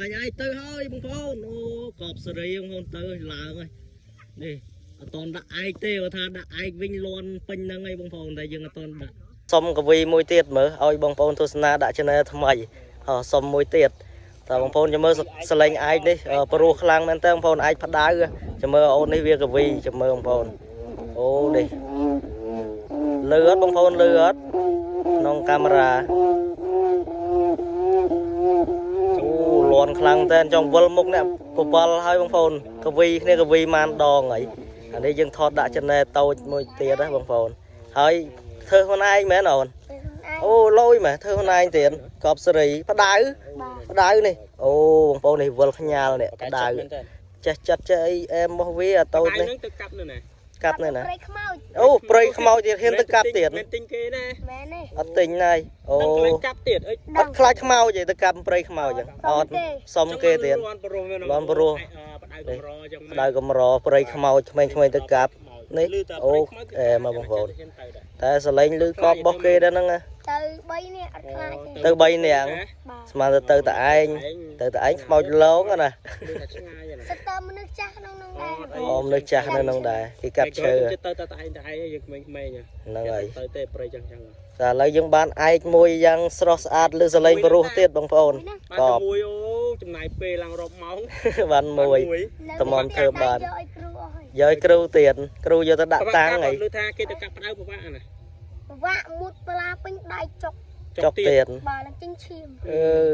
បាញ់ឯងទៅហើយបងប្អូនអូកប់សេរីបងប្អូនទៅឡើងហើយនេះអត់តន់ដាក់ឯកទេបើថាដាក់ឯកវិញលន់ពេញហ្នឹងហើយបងប្អូនតែយើងអត់តន់ដាក់សុំកវីមួយទៀតមើលឲ្យបងប្អូនទស្សនាដាក់ channel ថ្មីហោះសុំមួយទៀតតើបងប្អូនចាំមើលសលេងឯកនេះព្រោះខ្លាំងមែនតើបងប្អូនឯកផ្ដៅចាំមើលអូននេះវាកវីចាំមើលបងប្អូនអូនេះលឺអត់បងប្អូនលឺអត់ក្នុងកាមេរ៉ា អូលន់ខ្លាំងតែចង់វិលមុខអ្នកពពល់ហើយបងប្អូនកវីគ្នាកវីម៉ានដងហើយអានេះយើងថតដាក់ channel តូចមួយទៀតណាបងប្អូនហើយធ្វើខ្លួនឯងមែនអូនអូលយមែនធ្វើខ្លួនឯងទៀតកប់សេរីផ្ដៅផ្ដៅនេះអូបងប្អូននេះវិលខ្ញាល់នេះផ្ដៅចេះចិត្តចេះអីអែមរបស់វាអាតូចនេះ ហ្នឹងទៅកាប់នៅណា កាប់នេះណា ព្រៃខ្មោច អូព្រៃខ្មោចទៀតហ៊ានទៅកាប់ទៀត មិនទិញគេណា មែនទេ អត់ទិញណាយអូ ទៅកន្លែងកាប់ទៀតអី អត់ខ្លាចខ្មោចទេទៅកាប់ព្រៃខ្មោចចឹងអត់សុំគេទៀត លន់ព្រោះ លន់ព្រោះ ផ្ដៅកម្រចឹង ផ្ដៅកម្រព្រៃខ្មោចក្មេងៗទៅកាប់នេះអូអែមកបងប្អូនតែសលេងលឺកប់របស់គេដែរហ្នឹងណា ទៅ3នាក់អត់ខ្លាចទេ ទៅ3នាក់ បាទ ស្មានទៅទៅតែឯងទៅតែឯងខ្មោចលងណា លឺថាឆ្ងាយណា សិតតើមនុស្សចាស់ក្នុងនោះដែរ អូមនុស្សចាស់នៅហ្នឹងដែរគេកាប់ឈើ ទៅទៅតែឯងតែឯងយើងក្មេងៗ ហ្នឹងហើយ ទៅទេព្រៃចឹងចឹង តែឥឡូវយើងបានឯកមួយយ៉ាងស្រស់ស្អាតលឺសលេងព្រោះទៀតបងប្អូន បា កប់ នតែមួយអូចំណាយពេលឡើងរាប់ម៉ោង បានមួយ នៅ តម្រាំធ្វើបាន យកឲ្យគ្រូអស់ហើយ យកឲ្យគ្រូទៀតគ្រូយកទៅដាក់តាំងអី លឺថាគេទៅកាប់ផ្ដៅពិបាកណា ពិបាកមុតប្លាពេញដៃចុក ចុកទៀត បាទឡើងចេញឈាម អឺ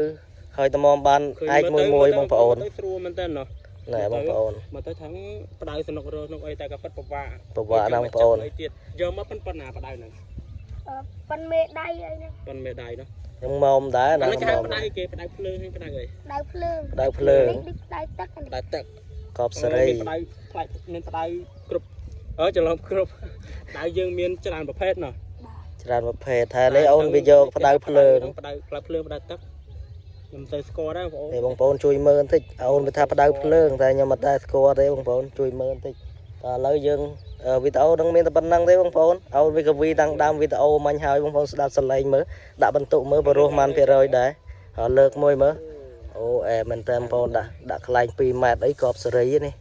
ហើយតម្រាំបានឯកមួយមួយបងប្អូន ទៅស្រួលមែនតើណោះ ណែបងប្អូន មកទៅថាងផ្ដៅសនុករសនុកអីតែក៏ប៉ិតពិបាក ពិបាកណាស់បងប្អូន ទៀតយកមកប៉ុណ្ណាផ្ដៅហ្នឹង អឺប៉ុនមេដៃអីហ្នឹង ប៉ុនមេដៃនោះ ខ្ញុំមុំដែរណា អានេះគេហៅ មុំ ផ្ដៅគេផ្ដៅភ្លើងហើយផ្ដៅអី ដៅភ្លើង ផ្ដៅភ្លើង នេះដូចដៅទឹក ផ្ដៅទឹក កប់សេរី មានផ្ដៅផ្លែមានផ្ដៅគ្រប់អឺច្រឡំគ្រប់ផ្ដៅយើងមានច្រើនប្រភេទណោះ ច្រើនប្រភេទថានេះអូនវាយកផ្ដៅភ្លើង ផ្ដៅផ្ដៅភ្លើងផ្ដៅទឹកខ្ញុំទៅស្គាល់ដែរបងប្អូន នេះបងប្អូនជួយមើលបន្តិចអូនវាថាផ្ដៅភ្លើងតែខ្ញុំអត់ដែរស្គាល់ទេបងប្អូនជួយមើលបន្តិចតែឥឡូវយើងវីដេអូនឹងមានតែប៉ុណ្្នឹងទេបងប្អូនអូនវាកវីតាំងដើមវីដេអូមាញ់ហើយបងប្អូនស្ដាប់សលេងមើលដាក់បន្ទុកមើលបរោះម៉ានភាគរយដែរហើយលើកមួយមើលអូអែមែនតើបងប្អូនដាក់ដាក់ខ្លែង2ម៉ែត្រអីកប់សេរីនេះ